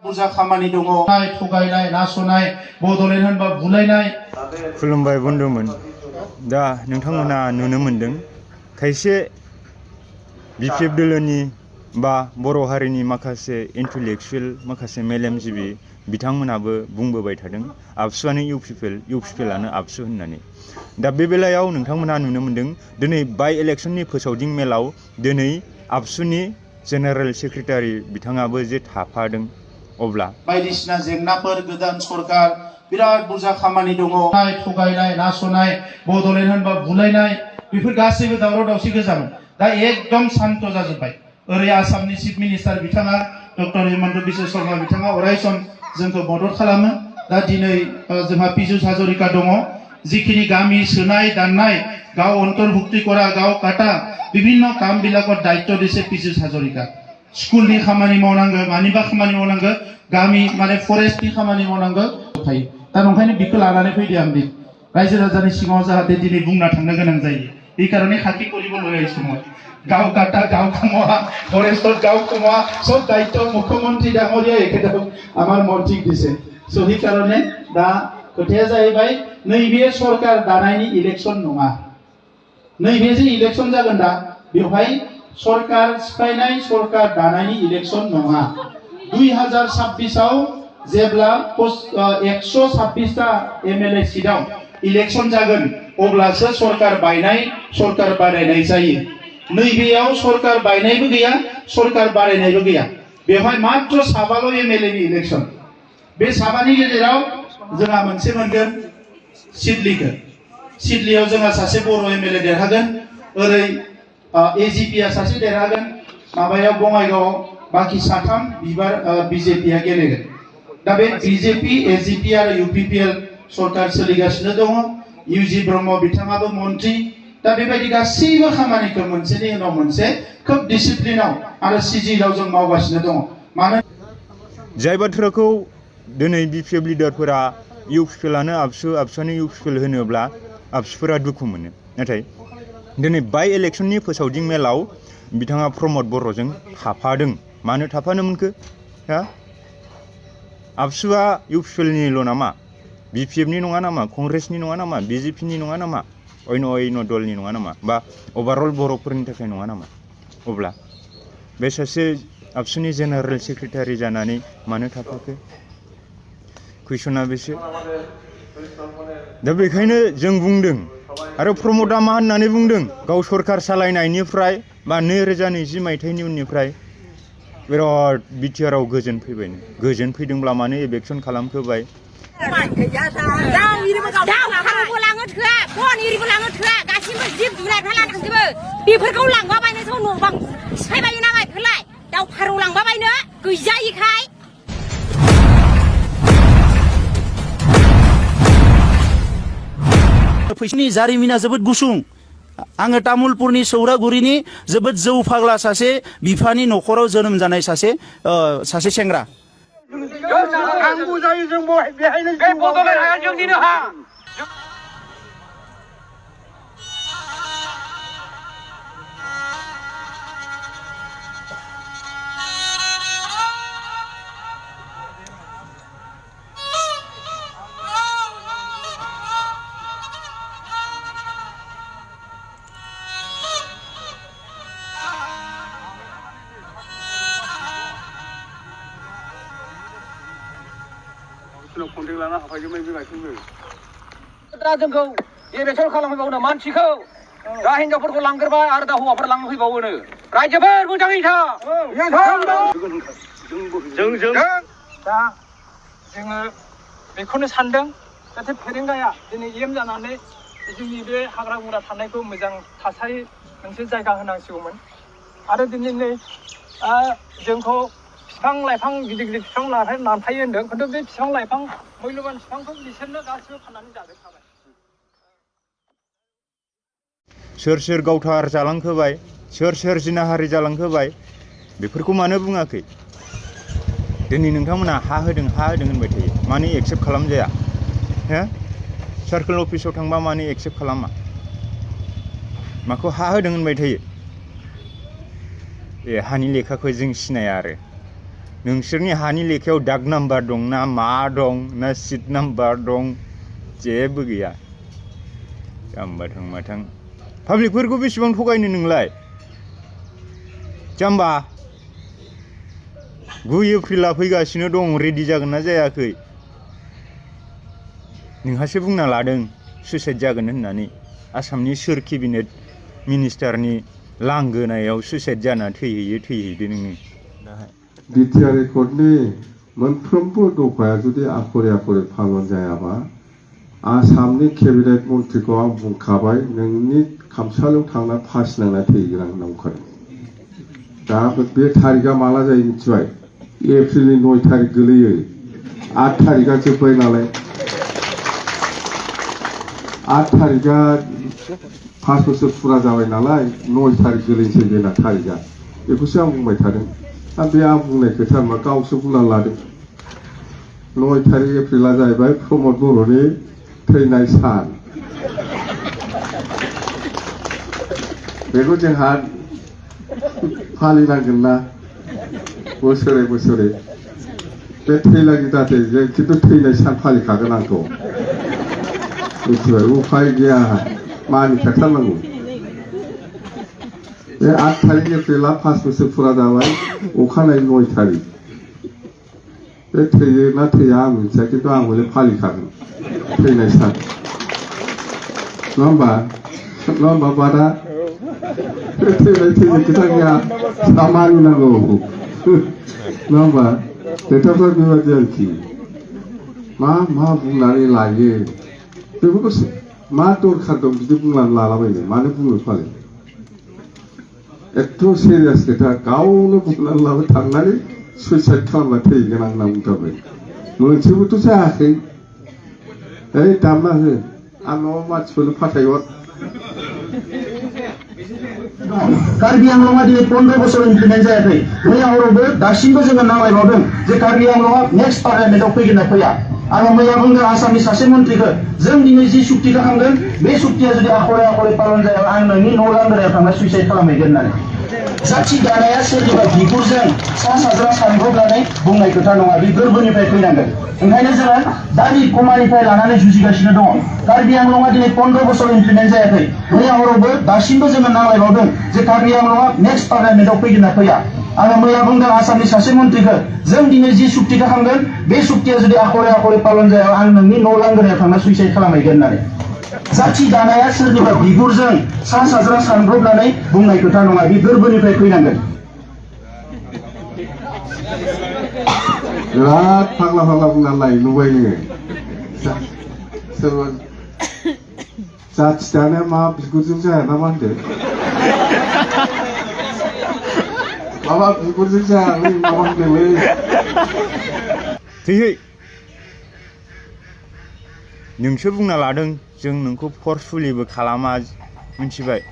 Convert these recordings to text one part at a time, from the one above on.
बुरजा खामानि दङ थगायनाय नासयनाय बड'लेण्ड होनबा बुलायनाय खुलुमबाय बन्धुमोन दा नोंथांमोना नुनो मोनदों खायसे बिपिएफ दोलोनि बा बर' हारिनि माखासे इन्टेलेक्चुवेल माखासे मेलेमजिबि बिथांमोनाबो बुंबोबाय थादों आबसुआनो इउ पिपिएलआनो आबसु होननानै दा बे बेलायाव नोंथांमोना नुनो मोनदों दिनै बाइ इलेक्शननि फोसावदिं मेलाव दिनै आबसुनि जेनेरेल सेक्रेटारि बिथाङाबो जे थाफादों अब्ला बायदिसिना जेंनाफोर गोदान सरकार बिराद बुरजा खामानि दङ थगायनाय नासयनाय बड'लेण्ड होनबा बुलायनाय बेफोर गासैबो दावराव दावसि गोजामोन दा एकदम शान्त जाजोब्बाय ओरै आसामनि चिफ मिनिस्टार बिथाङा डक्टर हिमन्त बिश्व शर्मा बिथाङा अरायसम जोंखौ मदद खालामो दा दिनै जोंहा पीयूष हाजरिका दङ जिखिनि गामि सोनाय दाननाय गाव अन्तर्भुक्ति কৰা गाव काटा বিভিন্ন কাম বিলাকৰ দায়িত্ব দিছে পীयूष हाजरिका स्कुलनि खामानि मावनांगौ मानिबा खामानि मावनांगौ गामि माने फरेस्टनि खामानि मावनांगौ थायो दा ओंखायनो बिखौ लानानै फैदो आं दि रायजो राजानि सिगाङाव जाहाथे दिनै बुंना थांनो गोनां जायो এই কারণে খাতি কৰিব লৈ আহিছো মই গাঁও কাটা গাঁও কমোৱা ফৰেষ্টত গাঁও কমোৱা সব দায়িত্ব মুখ্যমন্ত্ৰী ডাঙৰীয়া একেদম আমাৰ মন্ত্ৰীক দিছে स' সেই কাৰণে दा खोथाया जाहैबाय नैबे सरकार दानायनि इलेक्शन नङा नैबे जे इलेक्शन जागोन दा बेवहाय सरकार सिफायनाय सरकार दानायनि इलेक्शन नङा 2026 आव जेब्ला 126 टा एमएलए सिटआव इलेक्शन जागोन अब्लासो सरकार बायनाय सरकार बारायनाय जायो नैबेयाव सरकार बायनायबो गैया सरकार बारायनायबो गैया बेवहाय मात्र साबाल' एमएलए नि इलेक्शन बे साबानि गेजेराव जोंहा मोनसे मोनगोन सिडलियाव जोंहा सासे बर' एमएलए देरहागोन ओरै एजिपि आ सासे देरहागोन माबायाव बङाइगावआव बाखि साथाम बिजेपि आ गेलेगोन दा बे बिजेपि एजिपि आरो इउपिपिएल सरकार सोलिगासिनो दङ इउजि ब्रह्म बिथाङाबो मन्त्रि दा बेबायदि गासैबो खामानिखौ मोनसेनि उनाव मोनसे खोब डिसिप्लिनाव आरो सिजिलाव जों मावगासिनो दङ मानो जाय बाथ्राखौ दिनै बिपिएफ लिडारफोरा इउ पिपिएलआनो आबसुआनो इउ पिपिएल होनोब्ला आबसुफोरा दुखु मोनो नाथाय दिनै बाइ इलेक्शननि फोसावदिं मेलाव बिथाङा प्रमद बर'जों थाफादों मानो थाफानो मोनखो हा आबसुआ इउ पिपिएलनिल' नामा बिपिएफनि नङा नामा कंग्रेसनि नङा नामा बिजेपिनि नङा नामा अन्य दलनि नङा नामा बा अभारअल बर'फोरनि थाखाय नङा नामा अब्ला बे सासे आबसुनि जेनेरेल सेक्रेटारि जानानै मानो थाफाखो कुइसना बेसो दा बेखायनो जों बुंदों आरो प्रमदआ मा होननानै बुंदों गाव सरकार सालायनायनिफ्राय बा 2020 मायथाइनि उननिफ्राय बिराद बिटिआरआव गोजोन फैबायनो गोजोन फैदोंब्ला मानो इलेक्शन खालामखोबाय बेफोरखौ लांबा बायनो न' बां सिफायबायो नामा बेफोरलाय दाउ फारौ लांबा बायनो गैजायिखाय फैसानि जारिमिना जोबोद गुसुं आङो तामुलपुरनि सौरागुरिनि जोबोद जौ फाग्ला सासे बिफानि न'खराव जोनोम जानाय सासे सेंग्रा आं बुजायो जों बेहायनो बे बड'लेण्ड हाया जोंनिनो हा कन्टेक्ट लाना हाफायजोबबाय बे गासैबो दा जोंखौ इलेक्शन खालामफैबावनो मानसिखौ दा हिनजावफोरखौ लांग्रोबाय आरो दा हौवाफोर लांनो फैबावोनो रायजोफोर मोजाङै था जों दा जोङो बेखौनो सानदों जाहाथे फेरेंगाया दिनै एम जानानै जोंनि बे हाग्रा बंग्रा थानायखौ मोजां थासारि मोनसे जायगा होनांसिगौमोन आरो दिनै नै जोंखौ बिफां लाइफां गिदिर गिदिर बिफां लाइफां दानफायो होनदों खिन्थु बे बिफां लाइफां मैल'बान बिफांखौ बिसोरनो गासिबो फाननानै जाजोबखाबाय सोर गावथार जालांखोबाय सोर जिनाहारि जालांखोबाय बेफोरखौ मानो बुङाखै दिनै नोंथांमोना हा होदों होनबाय थायो मानो एक्सेप्ट खालामजाया हो सार्कोल अफिसाव थांबा मानो एक्सेप्ट खालामा माखौ हा होदों होनबाय थायो ए हानि लेखाखौ जों सिनाया आरो नोंसोरनि हानि लेखायाव दाग नाम्बार दं ना मा दं ना सिट नाम्बार दं जेबो गैया जाम्बा थां पाब्लिकफोरखौ बेसेबां थगायनो नोंलाय जाम्बा 9 एप्रिला फैगासिनो दं रेडि जागोन ना जायाखै नोंहासो बुंना लादों सुइसाइड जागोन होननानै आसामनि सोर केबिनेट मिनिस्टारनि लांगोनायाव सुइसाइड जाना थैहैदो नोङो बिटिआर एकर्डनि मोनफ्रोमबो दफाया जुदि आखरे आखरे पालन जायाबा आसामनि केबिनेट मन्थ्रिखौ आं बुंखाबाय नोंनि खामसालियाव थांना फासि नांना थैगोन आं होनना बुंखादों दा बे थारिखआ माला जायो मिथिबाय एप्रिलनि 9 तारिख गोलैयो 8 तारिखआ जोब्बाय नालाय 8 तारिखआ 5 बोसोर फुरा जाबाय नालाय 9 तारिख गोलैनोसै बेना तारिखआ बेखौसो आं बुंबाय थादों बे आं बुंनाय खोथा मा गावसो बुंना लादों 9 तारिख एप्रिला जाहैबाय प्रमद बर'नि थैनाय सान बेखौ जोंहा फालिनांगोन ना बोसोरे बोसोरे बे थैलागि दाथै जों खिन्थु थैनाय सान फालिखागोन आंथ' मिथिबाय उफाय गैया मानिखाथारनांगौ बे 8 तारिख एप्रिला 5 बोसोर फुरा जाबाय अखानायै 9 तारिख बे थैयो ना थैया आं मिथिया खिन्थु आं हले फालिखागोन थैनाय सान नङा होमबा बादा थैनाय खोथा गैया मानिनांगौ नङा होमबा खोथाफ्रा बेबायदि आरोखि मा बुंनानै लायो बेफोरखौ मा दरखार दं बिदि बुंनानै लालाबायनो मानो बुङो फाले एथ' सिरियास खोथा गावनो बुंनानै लाबाय थांनानै सुइसाइड खालामना थैगोन आं होनना बुंथारबाय मोनसेबोथ' जायाखै ओइ दामना हो आंनाव मानसिफोरनो फाथायहर कार्बि आंलंआ दिनै 15 बोसोर इमप्लिमेन्ट जायाखै मैया हरावबो दासिमबो जोङो नांलायबावदों जे कार्बि आंलंआ नेक्स्ट पार्लियामेन्टआव फैगोन ना फैया आङो मैया बुंदों आसामनि सासे मन्थ्रिखौ जों दिनै जि सुक्तिखौ खालामगोन बे सुक्तिया जुदि आखरे आखरे पालन जाया आं नोंनि न' लांगोनायाव थांना सुइसाइड खालामहैगोन होननानै जाथि दानाया सोरनिबा बिगुरजों सा साज्रां सानब्रबनानै बुंनाय खोथा नङा बे गोरबोनिफ्राय फैनांगोन ओंखायनो जोङो दाबि कमानिफ्राय लानानै जुजिगासिनो दङ कार्बि आंलंआ दिनै 15 बोसोर इमप्लिमेन्ट जायाखै मैया हरावबो दासिमबो जोङो नांलायबावदों जे कार्बि आंलंआ नेक्स्ट पार्लियामेन्टआव फैगोन ना फैया आङो मैया बुंदों आसामनि सासे मन्थ्रिखौ जों दिनै जि सुक्तिखौ खालामगोन बे सुक्तिया जुदि आखरे आखरे पालन जाया आं नोंनि न' लांगोनायाव थांना सुइसाइड खालामहैगोन होननानै जाथि दानाया सोरनिबा बिगुरजों सा साज्रां सानब्रबनानै बुंनाय खोथा नङा बे गोरबोनिफ्राय फैनांगोन बिराद फाग्ला बुंना लायो नुबाय नोङो सोरबा जाथि दानाया मा बिगुरजों जाया ना मा होनदों माबा बिगुरजों जाया मा होनदोंलै थैहै नोंसो बुंना लादों जों नोंखौ फर्सफुलिबो खालामा मिथिबाय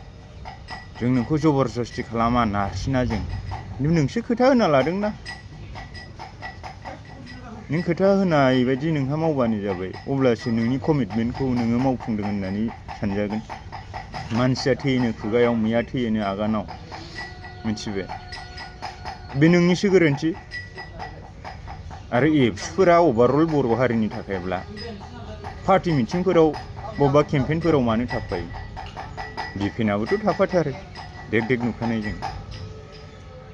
जों नोंखौ जबरदस्ति खालामा नारसिना जों खिन्थु नोंसो खोथा होना लादोंना नों खोथा होनाय बायदि नोंहा मावबानो जाबाय अब्लासो नोंनि कमिटमेन्टखौ नोङो मावफुंदों होननानै सानजागोन मानसिया थैनो खुगायाव मैया थैनो आगानाव मिथिबाय बे नोंनिसो गोरोन्थि आरो एबसुफोरा अभारअल बर' हारिनि थाखायब्ला पार्टि मिटिंफोराव बबेबा केम्पेइनफोराव मानो थाफायो डिफेनाबोथ' थाफाथारो देग नुखानाय जों